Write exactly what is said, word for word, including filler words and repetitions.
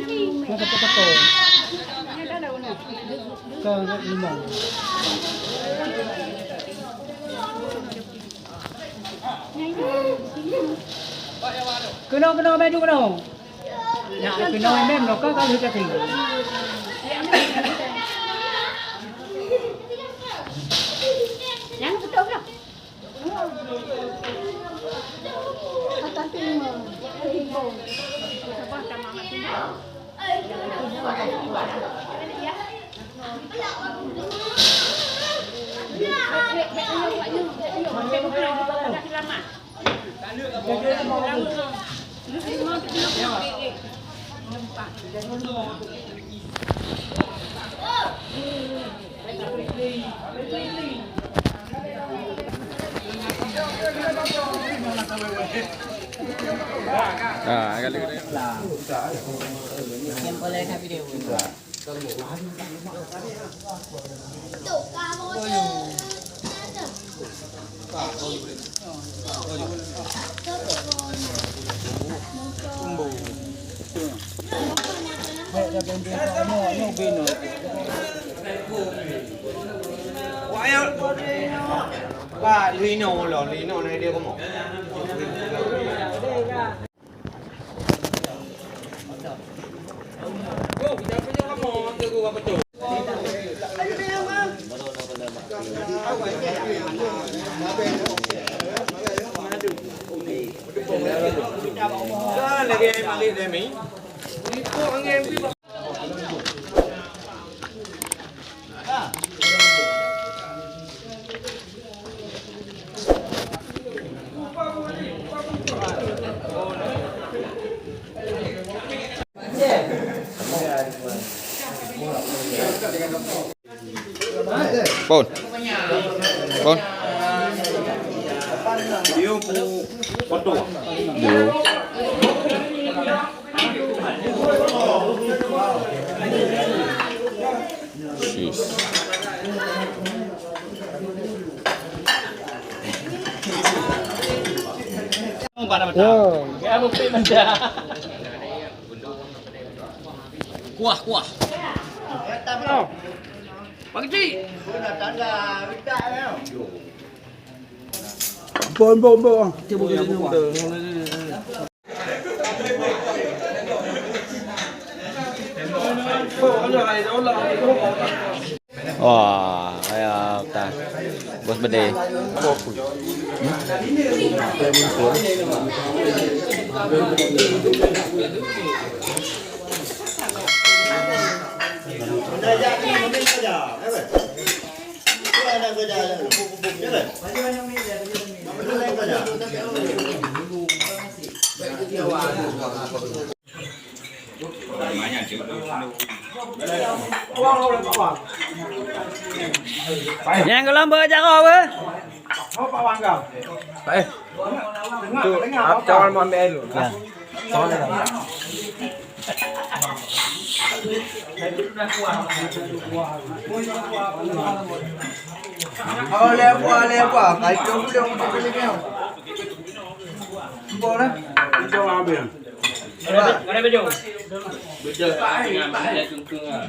Nyan satu-satu. Ka limong. Keunoe, keunoe, maju keunoe. Nyan keunoe mem, nyoe ka ka lheueh cacing. Nyang beutôi lah. Ah, agak lagi. Ba lino lo, lino na dia komo. Pon. Pon. Video ku foto. Video. Sis. Kuah, kuah. Pak Kecil. Bon, bon, bon. Wah, ya ta. Bos bedai. Nyang golom beu jaroe beu. Eh. Tu, ah, cawan mau ambil air dulu. Ya. Cawan dah. Oh, lewat, lewat. Kai tu boleh untuk beli ni. Boleh. Itu ambil. Mana baju? Baju. Tengah, mana tengah.